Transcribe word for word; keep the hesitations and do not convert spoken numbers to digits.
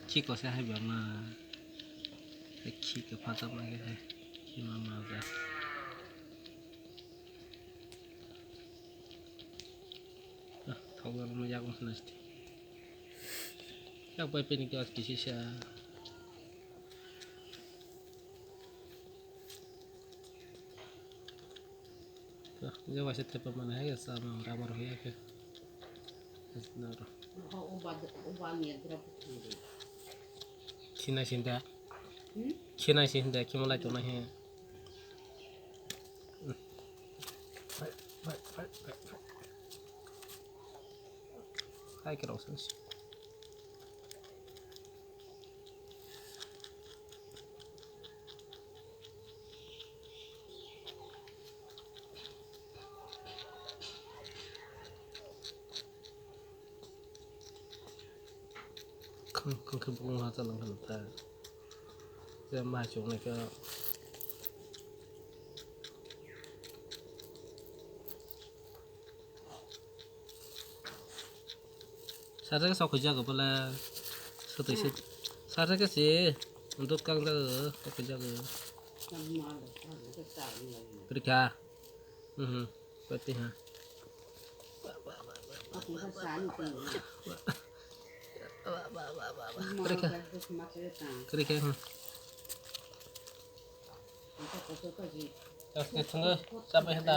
Khiko se hai bama. Khiko phatak ma khe hai. Khima ma ja. Thok jalma yak ma nasti. Yak bai pini khe kisi sa. Jawa se tepa mana hai sa ma rama ro ya ke. Naro. China sinda. China sinda kimala tona he. Hai ke rok. Khang khang khe bung ha chalang khan ta. Je ma chung nai ka. Sarjak sok khujago bole. Sotoi se. Sarjak se. Dot kang jago sok khujago. Prikha. Mhm. Pati ha. Prikha. Prikha. Aske thungo. Sabai hada.